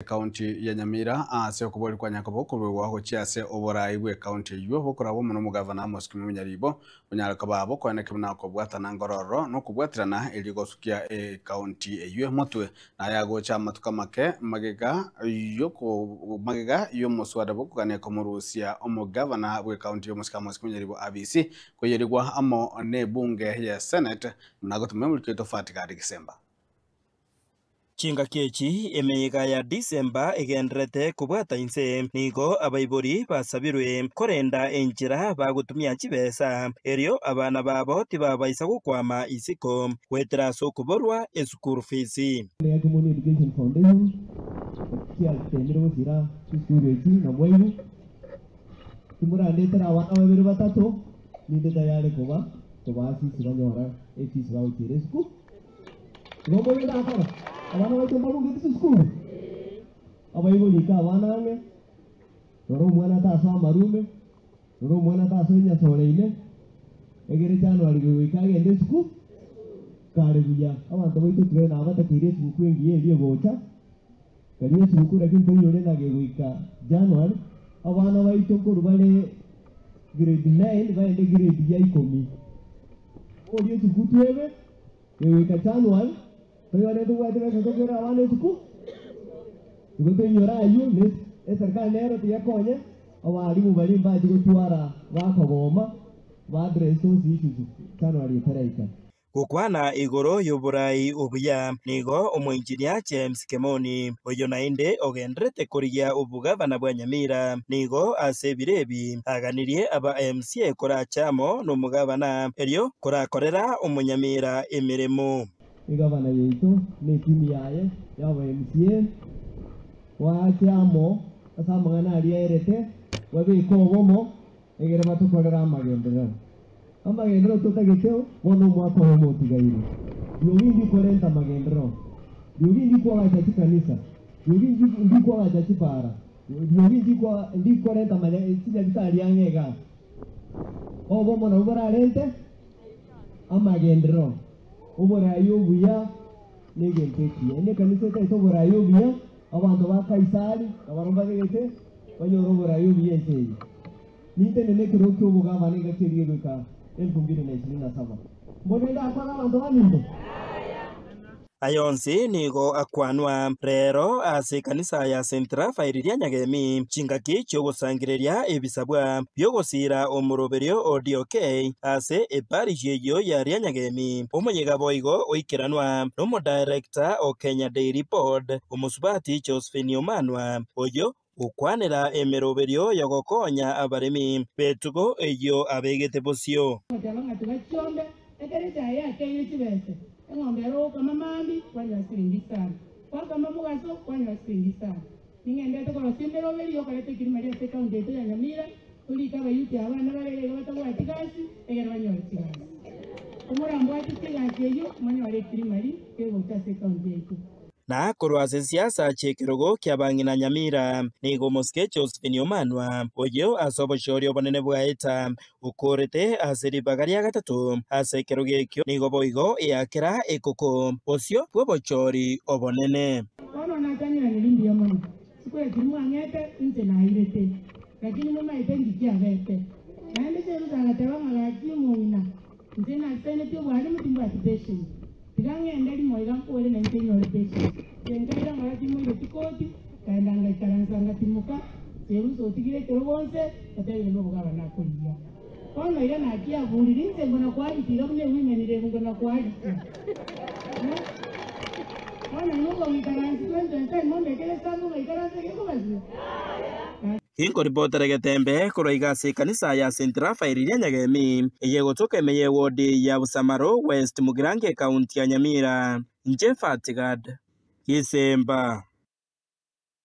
Ekaunti ya Nyamira ase okoboria kwa Nyakobo okoruegwa gochia ase oborai bw'ekaunti eyio bokorabwo mono omogavana Amos Kimeu Nyaribo onyare koba bokoeneki buna okobwatana ngororo na okobwaterana erio gosukia ekaunti eyio motwe naye agocha amatuko amake magega yoko magega y'omoswada bw'okogania komorusia omogavana bw'ekaunti y'omosike Amos Kimeu Nyaribo abisi koyerigwa amo n'ebunge ya Senate buna agotumia omoriki oito Fatigadi Gisemba. Chingaki echi emeyega ya Disemba egendererete kobwata inse, nigo abaibori basabirwe korenda enchera bagotumia chibesa, erio abana babo tibabaisa gokwama isiko goetera ase okoborwa eschool fees. Ya Kimoni Education Foundation chiatemire gosira chisukuru echi na mwaigwa, timorandetera abana babere batato, ninde tayari koba kobaa fees banyora efees bagochiera esukuru. Igo mbobe ndakora, abana baito mbabungeti chisukuru? Abaibori ika abana ang'e, rora omwana tasoa amarume, rora omwana tasoa enyasore ime, egere January goika agende esukuru, kare buya. Abanto baito tibe nabatakeire esuguku engiya eria egocha, karia esuguku lakini toinyore ng'a gegoika January, abana baito nkorwa bare grade nine baende grade ya ikomi. Boria esuguku twebe. Kegoika January, toinyore ntobwate besa tokoirera abana esukuru, igo toinyore ayio ne eserikali nero tigekonye, abalimu baria mbache gotwara bakogoma ba address those issues January etaraika. Gokwana igoro y'oborai obuya, nigo omoinjinia James Kemoni, oyio naende ogendererete korigia obogavana bwa Nyamira, nigo ase ebiro ebi aganirie aba MCA korache amo nomogavana, erio korakorera omonyamira emeremo. Egavana yaito na etimu yaye y'aba MCA goache amo ase amang'ana aria aerete, babeke obomo egere batokorere amagenderero. Amagenderero totagete bono omwaka oyomo otigaire. Riogi ndikorenta amagenderero, riogi ndikoagacha chikanisa, riogi ndikoagacha chipara, riogi ndikorenta chinyagitari ang'e igaa. Obomo nabwo borarente amagenderero, oborai obuya negento ekiya. Onye ekanisa etaete oborai obuya, abanto ba Kaisari nabarabwo mbabegete banyore oborai obuya ense eye. Nintenene ekerogo ki'obogavana engaki eria egoika 2027. Mbono ndakore abanto baminto? Aya onsi nigo akwanwa reero ase ekanisa ya St. Raphael ria Nyagemi, chingaki chi'ogosangereria ebisabwa bi'ogosiira omoroberio o DOK ase eparish eyio ya Rianyagemi. Omoyega boigo oikeranwa nomodirector o Kenya Dairy Board, Omosubati Josephine Omanwa, oyio gokwanera emeroberio y'ogokonya abaremi b'etugo eyio abegete bosio. Goteba ng'a tiga chiombe, ekero echae yakeire chibese, eng'ombe ero ogokama maambia kwanyora siringi isano, gwakama mogaso kwanyora siringi isano. Ning'endete korosia emeroberio y'okoreta ekirima ria ase ekaunti yaito ya Nyamira, torike abayuti abana bare iga iga batabwati gasi, egere banyore chigasi. Komorambwate chigasi eyio, monyore ekirima ri kegocha ase ekaunti yaito. Na korwa ase siasa chi'ekerogo ki'abang'ina Nyamira, nigo omosike Josephine Omanwa, oyio ase obochori obonene bwaeta, okoorete ase ribaga ria gatato ase ekerogo ekio, nigo boigo eakera ekoko bosio bw'obochori obonene. Bono nachanyeranire mbuya mono, sikwetiri mwang'ete, inche nairete, lakini momaete nki kiabete. Naende James agateba ng'a gaki omong'ina, Inche nasenetie obwalimu timbwati pension. Tiga ng'ende rimo iga nkore nainche nyore pension. Inche nkaira ng'ora timoire chikoti, nkaenda ngaikaransa ngatimoka, Jerusa otigire ekerogo nse, otebire nobogaba nakorigia. Bono iga nakiaburire inche ngona kwarikia iga buna ewomen rep ngona kwarikia. Eh? Bono inwe okong'ikaransi 2025 mombekere esambu ngaikaranse gekobasira? Inkoripotera egetembe korwa iga ase ekanisa ya St. Raphael ria Nyagemi, eye egotoka ime y'ewodi ya Busamaro West Mugirango ekaunti ya Nyamira. Inche Fatigad Gisemba.